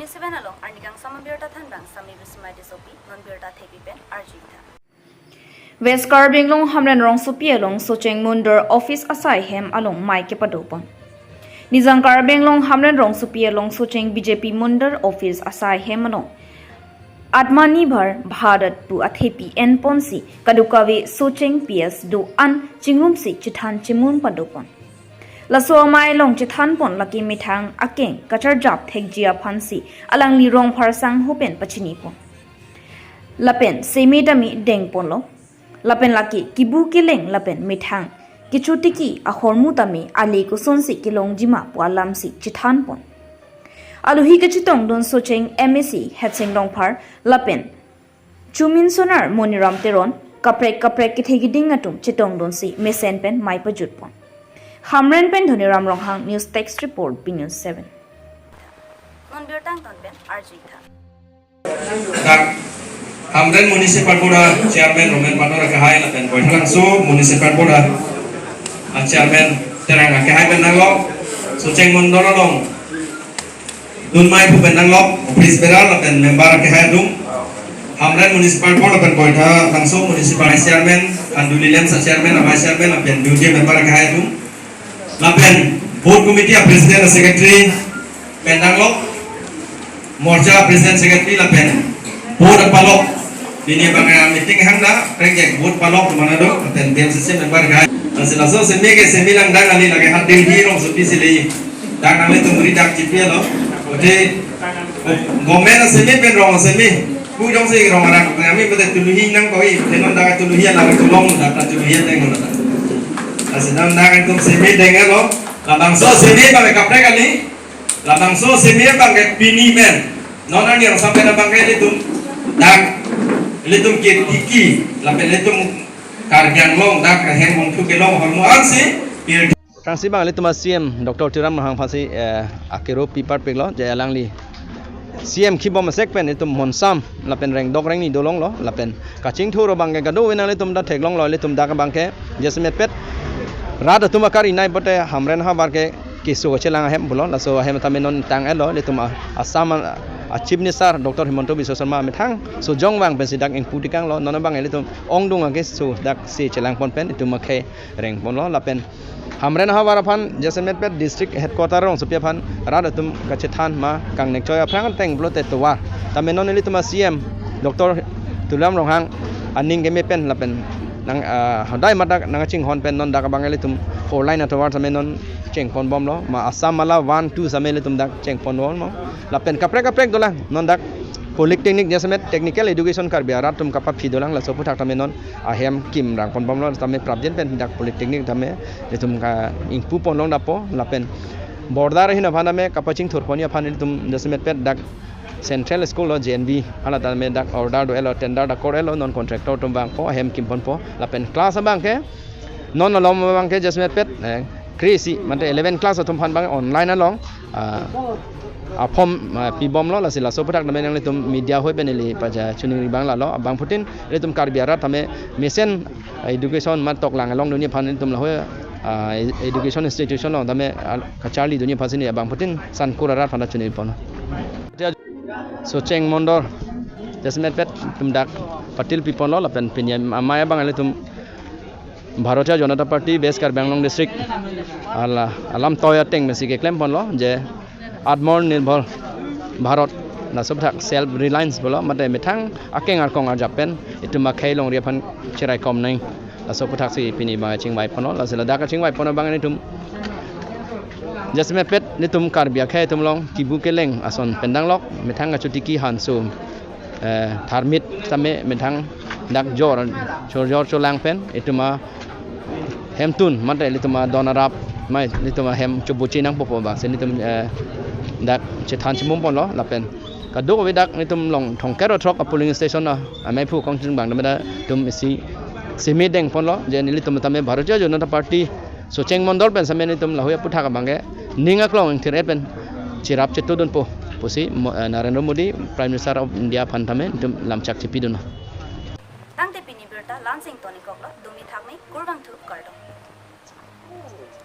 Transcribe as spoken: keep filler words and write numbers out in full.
Seven along arnikangsam abirta thanbang Sami Bismai Tissopi, non birta thepi pen arjuitha. West Karbi Anglong Hamren rongsopi along Socheng Mondol office asai hem along mei kepadopon. Nijang Karbi Anglong Hamren rongsopi along Socheng B J P Mondol office asai hem along Atmanirbhar Bharat pu athepi enponsi kadokave Socheng P S do-an chingrumsi chethan chimum padopon. Laso amei along chethanpon lake methang akeng kacharjap thekji aphansi alangli rongphar sangho pen pachinipon. Lapen seme tame dengponlo. Lapen lake kibu keleng lapen methang kechotiki ahormu tame ale kosonsi kelongjima pu alamsi chethanpon. Aluhi kachetongdun Socheng M A C Headsing Rongphar lapen chumin sonar Moniram Teron kaprek kaprek kethe keding atum chetongdunsi mesen pen mei pajutpon. Hamren pen Dhoniram Ronghang, News Desk Report, B News seven. Non birta angton pen arjuitha. Dak Hamren Municipal Board a Chairman Romen Pandor akehai lapen Baithalangso Municipal Board a, a Chairman Terang akehai pen nanglo, Socheng Mondol along dunmei pu pen nanglo, office bearer lapen member akehai atum, Hamren Municipal Board lapen Baithalangso Municipal Vice Chairman, Khanduli Lamps a Chairman, a Vice Chairman lapen duty member akehai atum, lapen Board Committee a President a Secretary pen nanglo, Morcha a President Secretary lapen Board apalok, pini abang a meeting hang da, prek jek Board apalok mana do, lapen B M C C member akehai. Lasi laso seme ke seme langdang kali, lake hat Delhi rongsopi si le. Dak nanglitum ri dak chipilo. Ode government a seme pen rong a seme. Pu jongsi rong arak, ami pada tuluhi nangkok, tenon dak tuluhi alam tulong, dak tuluhi deng. Lasi non dak itum seme denglo. Labangso seme abang kaprek kali. Labangso seme abang ke pini pen. Non arni angsam pen abang ke ilitum dak, ilitum ketiki, lapen ilitum Karbi Anglong dak hem hongthu kelong ahormu ansi pir. Tangsi abang ilitum a C M Doctor Tuliram Ronghang aphansi, eh, akero pi parpiklo, je alangli C M kibom asek pen itum monsam lapen rengdok rengni dolonglo, lapen kachingthur abang ke kadokave nanglitum ta theklonglo, ilitum dak abang ke jasemet pet rat atum akar inai pote Hamren ahavar ke keso kachelang ahem pulo, laso ahem tame non tang-etlo, ilitum a-, Assam a, a Chief Minister Doctor Himanta Biswa Sarma methang sojong vang pensi dak ingpu tikanglo, non abang ilitum ongdung akeso dak si chelangpon pen itum akhei rengponlo, lapen Hamren ahavar aphan jasemet pet district headquarter rongsopi aphan rat atum kachethan ma kangnek choi aphrang ateng pulote tovar. Tame non ilitum a C M Doctor Tuliram Ronghang aning keme pen lapen nang, ah, hodai madak nangchinghon pen non dak abang ilitum four lane atovar tame non chengponbomlo. Ma Assam Mala one two tame ilitum dak chengponbomlo. Lapen kaprek kaprek dolang non dak polytechnic jasemet technical education Karbi arat atum kapaphi dolang, laso aphuthak tame non ahem kim rangponbomlo, tame prapjin pen dak polytechnic tame itum ka-ingpuponlong dapo, lapen border ahin aphan tame kapachingthurponji aphan itum jasemet pet dak Central School lo J N V hala tame dak order do-etlo, tender dak kor-etlo, non contractor atum vangpo, ahem kimponpo, lapen class abang ke non alom abang ke jasemet pet, eh, kre-isi mate eleven class atum aphan abang online along, ah, a form, ah, pibomlo, lasi laso aphuthak tame nanglitum media hoi pen ili paja chuningri abang lalo, abangphutin ilitum Karbi arat tame mesen education ma toklang along dunji aphan ilitum lahoi, ah, education institution along tame, ah, kacharli dunji aphansi ili abangphutin Sangkur arat aphan ta chuningriponlo. Socheng Mondol jasemet pet itum dak patil piponlo, lapen pini amei abang ilitum Bharatiya Janata Party West Karbi Anglong District ala alam toya ateng pensi keklemponlo je Atmanirbhar Bharat, laso aphuthak self reliance pulo, mate methang akeng arkong arjap pen itum akhei longri aphan cheraikom nang, laso aphuthak si pini abang chingvaiponlo. Lasi ladak chingvaipon abang itum jasemet pet itum Karbi akhei atum along kibu keleng ason pen danglok, methang kachotiki hanso, eh, tharmit tame methang dak jor, jor jor cholang pen itum ahemtun mate ilitum adon arap, mai ilitum ahem chobuchi nangpo pu abangsi ilitum, eh, dak chethan chimumponlo, lapen kadokave dak itum along thomkep ra throk a polling station a, amei aphu kongching abang tame ta itum isi seme dengponlo, je ilitum tame Bharatiya Janata Party Socheng Mondol pen tame itum lahoi aphuthak abang ke ning aklong ingthir-et pen cherap chetudunpo pusi mo-, eh, Narendra Modi, Prime Minister of India aphan tame itum lamchak chepidun. Tangte pini birta la-ansi ingtonikoklo, dumi thakme, kurvangthu, kardom.